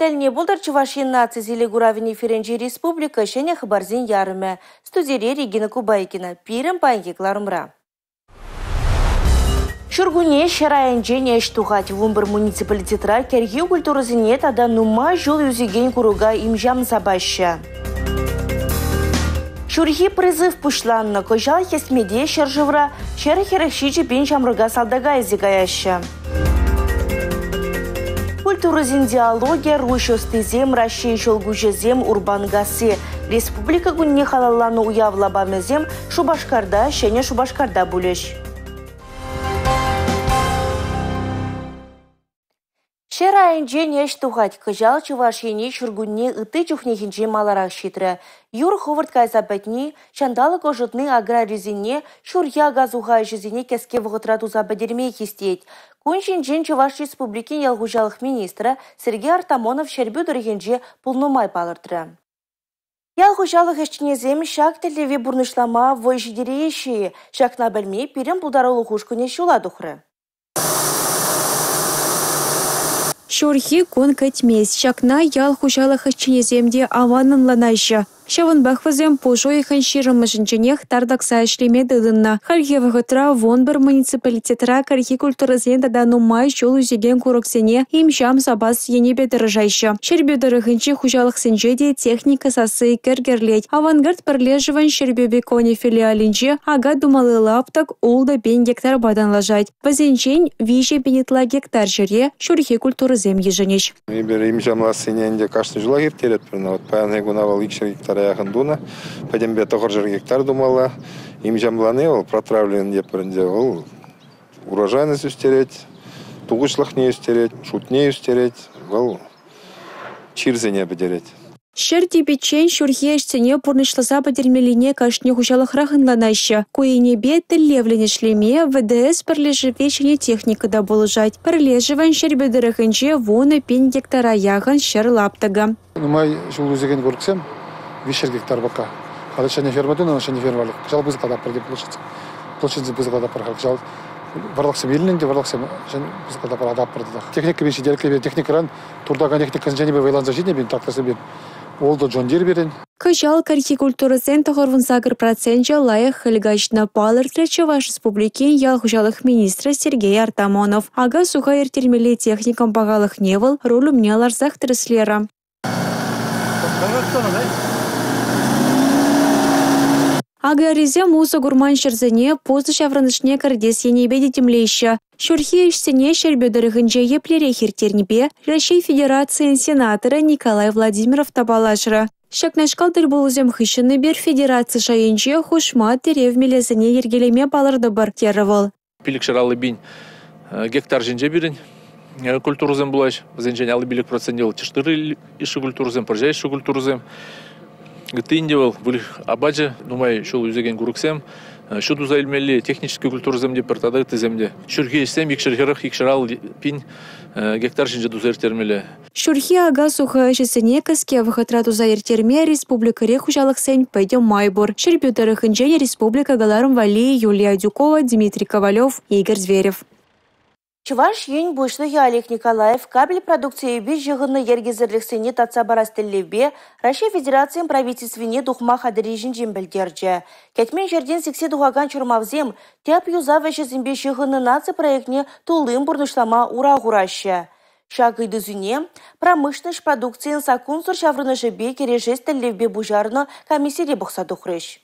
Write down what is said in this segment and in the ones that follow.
Тӗлне пултӑр Чӑваш Ен наци телекуравӗн эфирӗнчи республика ҫӗнӗ хыпарсен ярӑмӗ. Студире Регина Кубайкина. Пирӗн паянхи кӑларӑмра. Ҫуркунне ҫӗр айӗнчен ӗҫ тухать. 11 муниципалитетра кӗрхи культурӑсене тата нумай ҫул ӳсекен курӑка им-ҫам сапаҫҫӗ. Ҫурхи призыв пуҫланнӑ. Кӑҫал хӗсмете ҫӗршывра 147 пин ҫамрӑка салтака илсе каяҫҫӗ. Культурӑсен диалогӗ, Руҫ ӑстисем, Раҫҫей ҫӑлкуҫӗсем, Урпанкасси. Республика кунне халалланӑ уяв лапамӗсем Шупашкарта, Ҫӗнӗ Шупашкарта пулӗҫ. Ҫӗр айӗнчен ӗҫ тухать. Кӑҫал Чӑваш Ене ҫуркунне ытти чухнехинчен маларах ҫитрӗ. Юр хӑвӑрт кайса пӗтни, ҫанталӑк ӑшӑтни аграрисене ҫурхи ака-суха ӗҫӗсене кӗске вӑхӑтра туса пӗтерме хистет. Кун ҫинчен Чӑваш Республикин ял хуҫалӑх министрӗ Сергей Артамонов Ҫӗрпӳ тӑрӑхӗнче пулнӑ май палӑртрӗ. Ял хуҫалӑх ӗҫченӗсем ҫак тӗллеве пурнӑҫлама вӑй ҫитерееҫҫӗ-и? Ҫакна пӗлме пирӗн пултарулӑх ушкӑнӗ ҫула тухрӗ. Ҫурхи кун кӗтмест. Ҫакна ял хуҫалӑх ӗҫченӗсем те аван ӑнланаҫҫӗ. Ҫавӑнпах вӗсем пуш уйӑхӗн 20-мӗшӗнченех тар тӑкса ӗҫлеме тытӑннӑ. Хальхи вӑхӑтра 11 муниципалитетра кӗрхи культурӑсене тата нумай ҫул ӳсекен курӑксене им-ҫам сапас енӗпе тӑрӑшаҫҫӗ. Ҫӗрпӳ тӑрӑхӗнчи хуҫалӑхсенче те техника сасси кӗр-кӗрлет. «Авангард» пӗрлешӗвӗн Ҫӗрпӳ беконӗ филиалӗнче ака тумалли лаптӑк 6 пин гектарпа танлашать. Вӗсенчен 3 пин ытла гектар ҫӗре ҫурхи культурӑсем йышӑнӗҫ. Эпир им-ҫамлассине ӗнтӗ кашни ҫулах ирттеретпӗр. Вот паянхи куна вӑл 200 гектара яхӑн тунӑ. Пӗтӗмпе 900 гектар тумалла. Им-ҫамлани вӑл протравлен тетпӗр ӗнтӗ. Вӑл урожайность ӳстерет, тухӑҫлӑхне ӳстерет, шутне ӳстерет. Вӑл чирсене пӗтерет. Ҫӗр типиччен ҫурхи ӗҫсене пурнӑҫласа пӗтермеллине кашни хуҫалӑхрах ӑнланаҫҫӗ. Ку енӗпе тӗллевлӗн ӗҫлеме ВДС пӗрлешӗве ҫӗнӗ техника та пулӑшать. Пӗрлешӗвӗн Ҫӗрпӳ тӑрӑхӗнче 10 пин гектара яхӑн ҫӗр лаптӑкӗ. Нумай ҫул ӳсекен курӑксем 300 гектар пока. Халӗ ҫӗнӗ ферма тунӑ, ҫӗнӗ ферма кӑҫал пысӑклататпӑр те площадь. Площадьсем пысӑклататпӑр кӑҫал. Вӑрлӑхсем илнӗ ӗнтӗ, вӑрлӑхсем пысӑклататпӑр, акатпӑр татах. Техника ҫителӗклӗ, техникӑран Туртакан техникӑсенчен эпир вӑйланса ҫитнӗ пирӗн тракторсемпе. Ултӑ Джон Дир пирӗн. Кӑҫал кӗрхи культурӑсен 98 проценчӗ лайӑх хӗл каҫнӑ, палӑртрӗ Чӑваш Республикин ял хуҫалӑх министрӗ Сергей Артамонов. Ака-суха ирттермелли техникӑн пахалӑхне вӑл руль умне ларсах тӗрӗслерӗ. Аграрисем усӑ курман ҫӗрсене пусӑ ҫаврӑнӑшне кӗртес енӗпе те тимлеҫҫӗ. Ҫурхи ӗҫсене Ҫӗрпӳ тӑрӑхӗнче еплерех ирттернипе Раҫҫей Федерацийӗн сенаторӗ Николай Владимиров та паллашрӗ. Ҫакнашкал тӗл пулусем хыҫҫӑн эпир федераци шайӗнче хушма тӗрев мелӗсене йӗркелеме палӑртӑпӑр, терӗ вӑл. 550 пин гектар ҫинче пирӗн культурӑсем пулаҫ. Вӗсенчен 55 процентӗ вӑл тӗш-тырӑ йышши культурӑсем, пӑрҫа йышши культурӑсем. Ытти ӗнтӗ вӑл выльӑх апачӗ, нумай ҫул ӳсекен курӑксем, ҫу туса илмелли технический культурӑсем те пӗр тата ыттисем те. Ҫурхи ӗҫсем 240 250 пин гектар ҫинче туса ирттермелле. Ҫурхи ака-суха ӗҫӗсене кӗске вӑхӑтра туса ирттерме республикӑри хуҫалӑхсен пӗтӗм май пур. Ҫӗрпӳ тӑрӑхӗнчен республика кӑларӑм валли Юлия Адюкова, Дмитрий Ковалев, Игорь Зверев. Чӑваш Ен Пуҫлӑхӗ Олег Николаев кабель продукцийӗпе ҫыхӑннӑ йӗркесӗрлӗхсене татса парас тӗллевпе Раҫҫей Федерацийӗн Правительствине тухма хатӗрри ҫинчен пӗлтерчӗ. Кӗтмен ҫӗртен сиксе тухакан чӑрмавсем тӗп юсав ӗҫӗсемпе ҫыхӑннӑ наци проектне туллин пурнӑҫлама ура хураҫҫӗ. Ҫак ыйтусене промышленноҫ продукцийӗн саккунсӑр ҫаврӑнӑшӗпе кӗрешес тӗллевпе пуҫарнӑ комиссире пӑхса тухрӗҫ.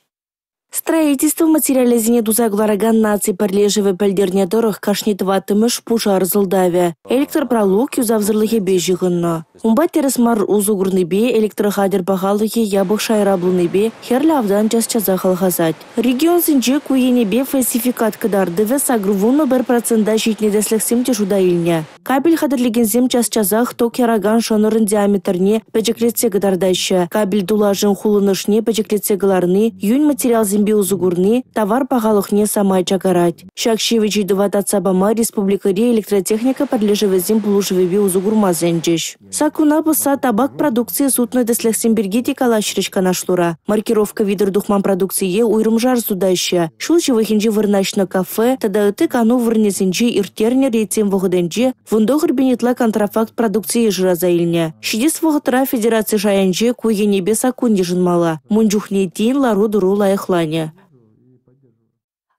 Строительство материалӗсене туса кӑларакан наци пӗрлешӗвӗ пӗлтернӗ тӑрӑх кашни тӑваттӑмӗш пушар сӑлтавӗ электропралук юсавсӑрлӑхӗпе ҫыхӑннӑ. Унпа тӗрӗс мар усӑ курнипе, электрохатӗр пахалӑхӗ япӑх шайра пулнипе хӗрлӗ автан час-часах алхасать. Регионсенче ку енӗпе фальсификат кӑтартӑвӗ 81 процента ҫитнӗ тӗслӗхсем те шута илнӗ. Кабель хатӗрлекенсем час-часах ток яракан шӑнӑрӑн диаметрне пӗчӗклетсе кӑтартаҫҫӗ. Кабель тулашӗн хулӑнӑшне пӗчӗклетсе кӑларни, йӳн материалсемпе усӑ курни тавар пахалӑхне самай чакарать. Ҫак ҫивӗч ыйтӑва татса пама республикӑри электротехника пӗрлешӗвӗсен пулӑшӑвӗпе усӑ курма сӗнчӗҫ. Саккуна пӑсса табак продукцийӗ сутнӑ тӗслӗхсем пирки те калаҫрӗҫ канашлура. Маркировка витӗр тухман продукцие уйрӑмшар сутаҫҫӗ. Ҫул ҫывӑхӗнче вырнаҫнӑ кафе тата ытти кану вырӑнӗсенче ирттернӗ рейдсен вӑхӑтӗнче 19 пин ытла контрафакт продукцие шыраса илнӗ. Ҫитес вӑхӑтра федераци шайӗнче ку енӗпе саккун йышӑнмалла. Ун чухне тин лару-тӑру лайӑхланӗ.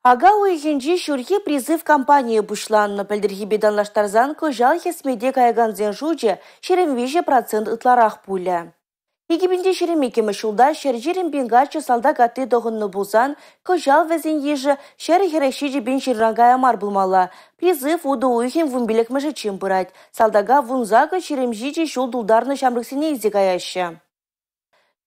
Ака уйӑхӗнче ҫурхи призыв кампанийӗ пуҫланнӑ. Пӗлтӗрхипе танлаштарсан кӑҫал хӗсмете каякансен шучӗ 23% ытларах пулӗ. 2022-мӗш ҫулта 120 пин каччӑ салтак атти тӑхӑннӑ пулсан, кӑҫал вӗсен йышӗ 147 пин ҫынран кая мар пулмалла. Призыв утӑ уйӑхӗн 15-мӗшӗччен пырать. Салтака 18-27 ҫул тултарнӑ ҫамрӑксене илсе каяҫҫӗ.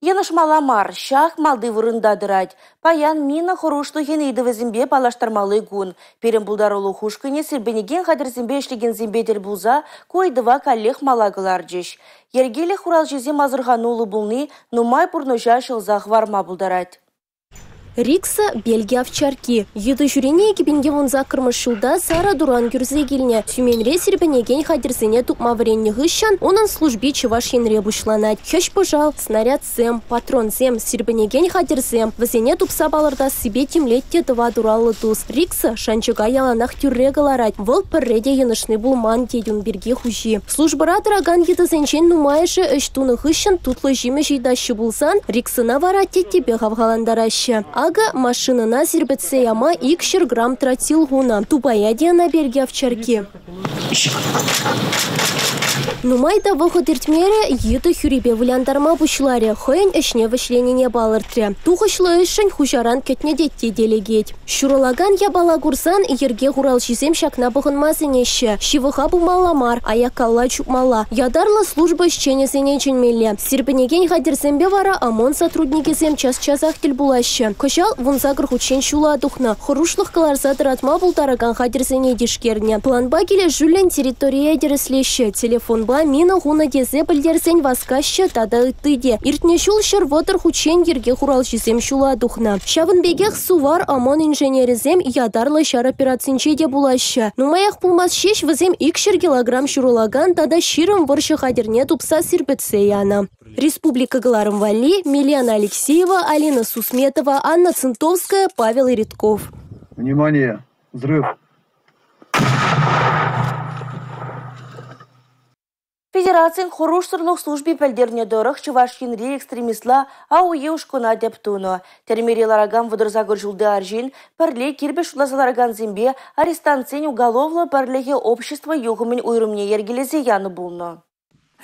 Йӑнӑшмалла мар, ҫак малти вырӑнта тӑрать. Паян мина хӑрушлӑхӗн ыйтӑвӗсемпе паллаштармалли кун. Пирӗн пултарулӑх ушкӑнӗ сирпӗнекен хатӗрсемпе ӗҫлекенсемпе тӗл пулса ку ыйтӑва каллех мала кӑларчӗҫ. Йӗркелӗх хуралҫисем асӑрхануллӑ пулни нумай пурнӑҫа ҫӑлса хӑварма пултарать. Рикса – Бельги овчарки. Йытӑ ҫурине 2018-мӗш ҫулта Сарӑ Туран кӳрсе килнӗ. Тюменьре сирпӗнекен хатӗрсене тупма вӗреннӗ хыҫҫӑн унӑн служби Чӑваш Енре пуҫланать. Хӗҫ-пӑшал, снарядсем, патронсем, сирпӗнекен хатӗрсем. Вӗсене тупса палӑртассипе тимлет те тӑват ураллӑ тус. Рикса шанчӑка яланах тӳрре кӑларать. Вӑл пӗрре те йӑнӑшни пулман тет ун пирки хуҫи. Службӑра тӑракан йытӑсенчен нумайӑшӗ ӗҫ тунӑ хыҫҫӑн тутлӑ ҫимӗҫ ыйтаҫҫӗ пулсан, Риксӑна вара теттепе хавхалантараҫҫӗ. Акӑ, машинӑна сирпӗтсе яма 200 грамм тротил хунӑ. Тупаять ӑна Бельги овчарки. Нумай та вӑхӑт иртмерӗ, йытӑ хӳрипе вылянтарма пуҫларӗ. Хӑйӗн ӗҫне вӗҫленине палӑртрӗ. Тухӑҫлӑ ӗҫшӗн хуҫаран кӗтнӗ тетте те лекет. Ҫурӑлакан япала курсан йӗрке хуралҫисем ҫакна пӑхӑнма сӗнеҫҫӗ. Ҫывӑха пымалла мар, аяккалла чупмалла. Ятарлӑ служба ӗҫченӗсене чӗнмелле. Сирпӗнекен хатӗрсемпе вара ОМОН сотрудникӗсем час-часах тӗл пулаҫҫӗ. Кӑҫал 18 хутчен ҫула тухнӑ. Хӑрушлӑх кӑларса тӑратма пултаракан хатӗрсене тишкернӗ. Планпа килӗшӳллӗн территорие тӗрӗслеҫҫӗ. Телефонпа мина хунӑ тесе пӗлтерсен васкаҫҫӗ тата ытти те. Иртнӗ ҫул 130 хутчен йӗрке хуралҫисем ҫула тухнӑ. Ҫавӑн пекех Сувар ОМОН инженерӗсем ятарлӑ ҫар операцинче те пулаҫҫӗ. Нумаях пулмасть ҫеҫ вӗсем 200 килограмм ҫурӑлакан тата 20 вӑрҫӑ хатӗрне тупса сирпӗтсе янӑ. Республика кӑларӑм валли Милена Алексеева, Алина Сусметова, Анна Цинтовская, Павел Иритков. Внимание! Взрыв! Федерацин хӑрушсӑрлӑх служби пӗлтернӗ тӑрӑх Чӑваш Енри экстремистла АУЕ ушкӑна тӗп тунӑ. Тӗрмере ларакан 38 ҫулти арҫын пӗрле кирпӗч шутласа ларакансемпе арестантсен уголовлӑ пӗрлӗхӗ общество юхӑмӗн уйрӑмне йӗркелесе янӑ пулнӑ.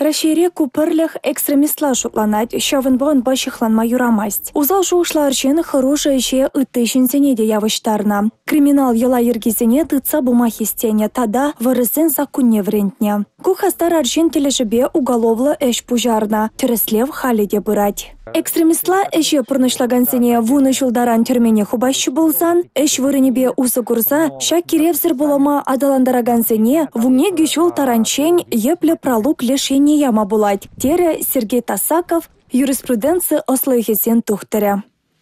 Раҫҫейре ку пӗрлӗх экстремистла шутланать, ҫавӑнпа унпа ҫыхланма юрамасть. Усал шухӑшлӑ арҫын хӑрушӑ ӗҫе ытти ҫынсене те явӑҫтарнӑ. Криминал йӑла-йӗркисене тытса пыма хистенӗ тата вӑрӑсен саккунне вӗрентнӗ. Ку хастар арҫын тӗлӗшӗпе уголовлӑ ӗҫ пуҫарнӑ. Тӗрӗслев халӗ те пырать. Экстремистла ӗҫе пурнӑҫлакансене 10 ҫултаран тӗрмене хупаҫҫӗ пулсан, ӗҫ вырӑнӗпе усӑ курса ҫак киревсӗр пулӑма аталантаракансене 12 ҫул таранччен йӗплӗ пралук леш енне яма пулать, терӗ Сергей Тасаков юриспруденци ӑслӑлӑхӗсен тухтӑрӗ.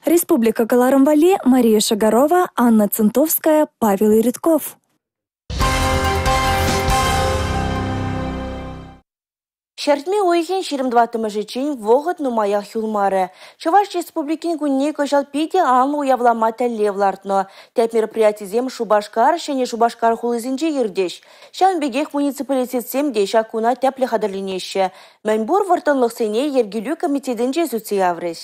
Республика кӑларӑм валли Мария Шагарова, Анна Цинтовская, Павел Иритков. Ҫӗртме уйӑхӗн 24-мӗшӗччен вӑхӑт нумаях юлмарӗ. Чӑваш Республикин кунне кӑҫал питӗ анлӑ уявлама тӗллев лартнӑ. Тӗп мероприятисем Шупашкар, Ҫӗнӗ Шупашкар хулисенче иртӗҫ. Ҫавӑн пекех муниципалитетсем те ҫак куна тӗплӗ хатӗрленеҫҫӗ. Мӗнпур вӑрттӑнлӑхсене йӗркелӳ комитетӗнче сӳтсе яврӗҫ.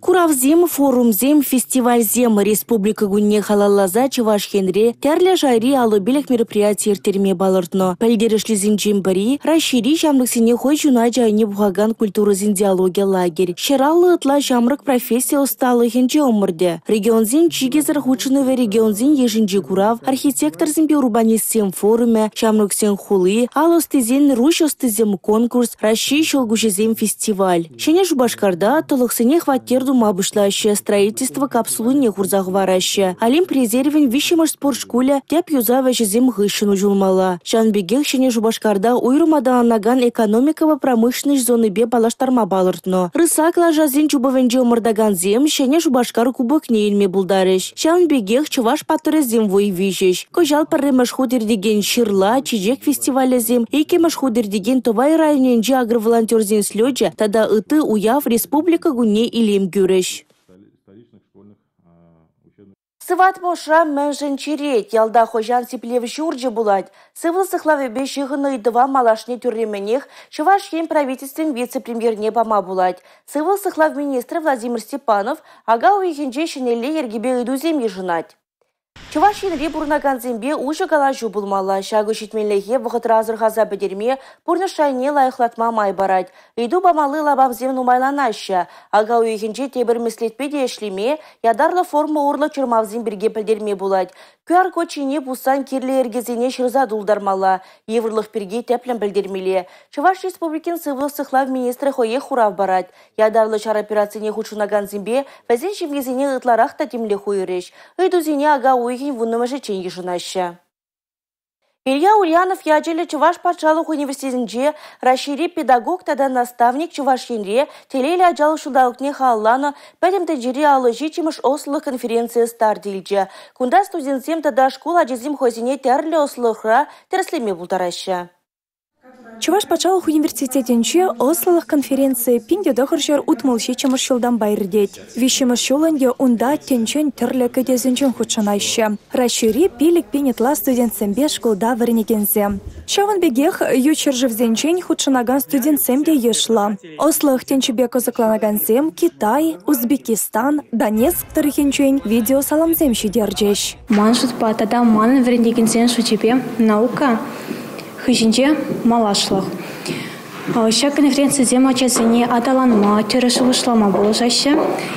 Куравсем, форумсем, фестивальсем республика кунне халалласа Чӑваш Енре тӗрлӗ шайри 55 мероприяти ирттерме палӑртнӑ. Пӗлтерӗшлисенчен пӗри Раҫҫейри ҫамрӑксене хӑй ҫуначӗ айне пухакан культурӑсен диалогӗ лагерь. 150 ытла ҫамрӑк професси ӑсталӑхӗнче ӑмӑртӗ. Регионсен чикӗсӗр хутшӑнӑвӗ регионсен йышӗнчи курав, архитекторсемпе урбанистсен форумӗ, ҫамрӑксен хули, ал ӑстисен Руҫ ӑстисем конкурс, Раҫҫей ҫӑлкуҫӗсем фестиваль. Ҫӗнӗ Шупашкарта тӑлӑхсене хваттер тума пуҫлаҫҫӗ, строительство капсулине хурса хӑвараҫҫӗ. Олимп резервӗн 3-мӗш спорт шкулӗ тӗп юсав ӗҫӗсем хыҫҫӑн уҫӑлмалла. Ҫавӑн пекех Ҫӗнӗ Шупашкарта уйрӑм аталанакан экономикӑпа промышленноҫ зонипе паллаштарма палӑртнӑ. Рысак лашасен чупӑвӗнче ӑмӑртакансем Ҫӗнӗ Шупашкар кубокне илме пултарӗҫ. Ҫавӑн пекех чӑваш паттӑрӗсем вӑй виҫӗҫ. Кӑҫал пӗрремӗш хут иртекен Ҫырла, чечек фестивалӗсем, иккӗмӗш хут иртекен Тӑвай районӗнчи агроволонтерсен слечӗ тата ытти уяв республика кунне илем кӳрӗҫ. Сыватмӑшра мӗншӗн черет? Ялта хӑҫан сиплев ҫурчӗ пулать? Сывлӑх сыхлавӗпе ҫыхӑннӑ ыйтӑва малашне тӳрремӗнех Чӑваш Ен Правительствин вице-премьерне пама пулать. Сывлӑх сыхлав министрӗ Владимир Степанов ака уйӑхӗнче ҫӗнӗлле йӗркепе ыйтусем йышӑнать. Чӑваш Енре пурӑнакансемпе уҫӑ калаҫу пулмалла. Ҫакӑ ҫитменлӗхе вӑхӑтра асӑрхаса пӗтерме, пурнӑҫ шайне лайӑхлатма май парать. Ыйту памалли лапамсем нумайланаҫҫӗ. Ака уйӑхӗнче тепӗр меслетпе те ӗҫлеме, ятарлӑ форма урлӑ чӑрмавсем пирки пӗлтерме пулать. QR-код ҫине пуссан кирлӗ йӗркесене ҫырса тултармалла, йывӑрлӑх пирки тӗплӗн пӗлтермелле. Чӑваш Республикин сывлӑх сыхлав министрӗ хӑех хурав парать. Ятарлӑ ҫар операцине хутшӑнакансемпе вӗсен ҫемйисене ытларах та тимлӗх уйӑрӗҫ. Ыйтусене ака уйӑхӗн 10-мӗшӗччен йышӑнаҫҫӗ. Илья Ульянов ячӗллӗ Чӑваш патшалӑх университетӗнче Раҫҫейри педагог тата наставник Чӑваш Енре телейлӗ ачалӑх ҫулталӑкне халалланӑ Пӗтӗм тӗнчери 57-мӗш ӑслӑлӑх конференцийӗ старт илчӗ. Кунта студентсем тата шкул ачисем хӑйсене тӗрлӗ ӑслӑлӑхра тӗрӗслеме пултараҫҫӗ. Чӑваш патшалӑх университетӗнче ӑслӑлӑх конференцийӗ 1967-мӗш ҫултанпа иртет. Виҫҫӗмӗш ҫул ӗнтӗ унта тӗнчен тӗрлӗ кӗтесӗнчен хутшӑнаҫҫӗ. Раҫҫейри 5000 ытла студентсемпе шкулта вӗренекенсем. Ҫавӑн пекех ют ҫӗршывсенчен хутшӑнакан студентсем те йышлӑ. Ӑслӑлӑх тӗнчипе кӑсӑкланакансем Китай, Узбекистан, Донецк тӑрӑхӗнчен видеосаламсем ҫитерчӗҫ. Ман шутпа тата манӑн вӗрентекенсен шучӗпе наука хыҫӗнче малашлӑх. Ҫак конференцисем ачасене аталанма, тӗрӗс шухӑшлама пулӑшаҫҫӗ.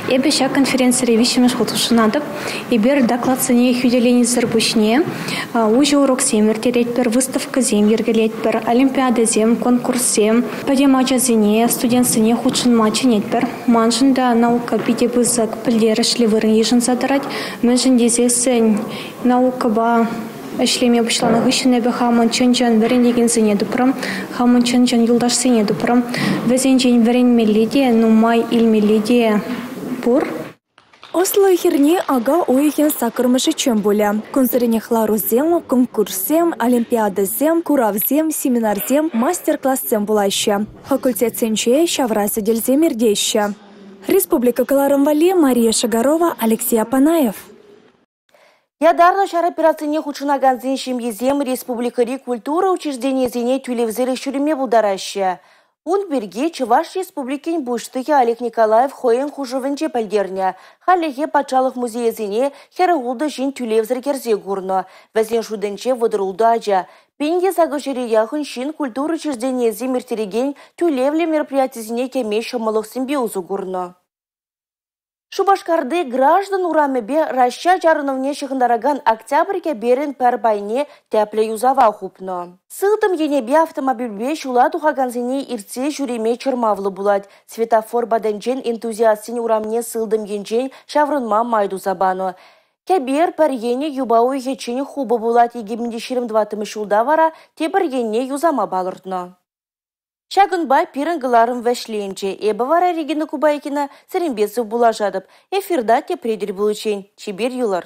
Эпӗ ҫак конференцире виҫҫӗмӗш хут хутшӑнатӑп. Эпир докладсене хӳтӗленисӗр пуҫне уҫӑ уроксем ирттеретпӗр, выставкӑсем йӗркелетпӗр, олимпиадӑсем, конкурссем. Пӗтӗм ачасене, студентсене хутшӑнма чӗнетпӗр. Маншӑн та наука питӗ пысӑк пӗлтерӗшлӗ вырӑн йышӑнса тӑрать. Мӗншӗн тесессӗн наукӑпа ӗҫлеме пуҫланӑ хыҫҫӑн эпӗ хамӑн чӑн-чӑн вӗрентекенсене тупрӑм, хамӑн чӑн-чӑн юлташсене тупрӑм. Вӗсенчен вӗренмелли те, нумай илмелли те пур. Ӑслӑлӑх эрни ака уйӑхӗн 8-мӗшӗччен пулӗ. Кунсеренех ларусем, конкурссем, олимпиадӑсем, куравсем, семинарсем, мастер-классем пулаҫҫӗ. Факультетсенче ҫавра сӗтелсем иртеҫҫӗ. Республика кӑларӑм валли Мария Шагарова, Алексей Апанаев. Ятарлӑ ҫар операцине хутшӑнакансен ҫемйисем республикӑри культура учрежденийӗсене тӳлевсӗрех ҫӳреме пултараҫҫӗ. Ун пирки Чӑваш Республикин Пуҫлӑхӗ Олег Николаев хӑйӗн хушӑвӗнче пӗлтернӗ. Хальлӗхе патшалӑх музейӗсене 46 ҫын тӳлевсӗр кӗрсе курнӑ. Вӗсен шутӗнче 36 ача. 1800 яхӑн ҫын культура учрежденийӗсем ирттерекен тӳлевлӗ мероприятисене кӗме ҫӑмӑллӑхсемпе усӑ курнӑ. Шупашкарти Граждан урамӗпе Раща чарӑнӑвне ҫыхӑнтаракан Октябрь кӗперӗн пӗр пайне тӗплӗ юсава хупнӑ. Сылтӑм енӗпе автомобильпе ҫула тухакансене иртсе ҫӳреме чӑрмавлӑ пулать. Светофор патӗнчен энтузиастсен урамне сылтӑм енчен ҫаврӑнма май туса панӑ. Кӗпер пӗр енӗ юпа уйӑхӗччен хупӑ пулать, 2024 ҫулта вара тепӗр енне юсама палӑртнӑ. Ҫакӑнпа пирӗн кӑларӑм вӗҫленчӗ. Эпӗ вара Регина Кубайкина сирӗнпе сывпуллашатӑп. Эфирта тепре тӗл пуличчен. Чипер юлӑр.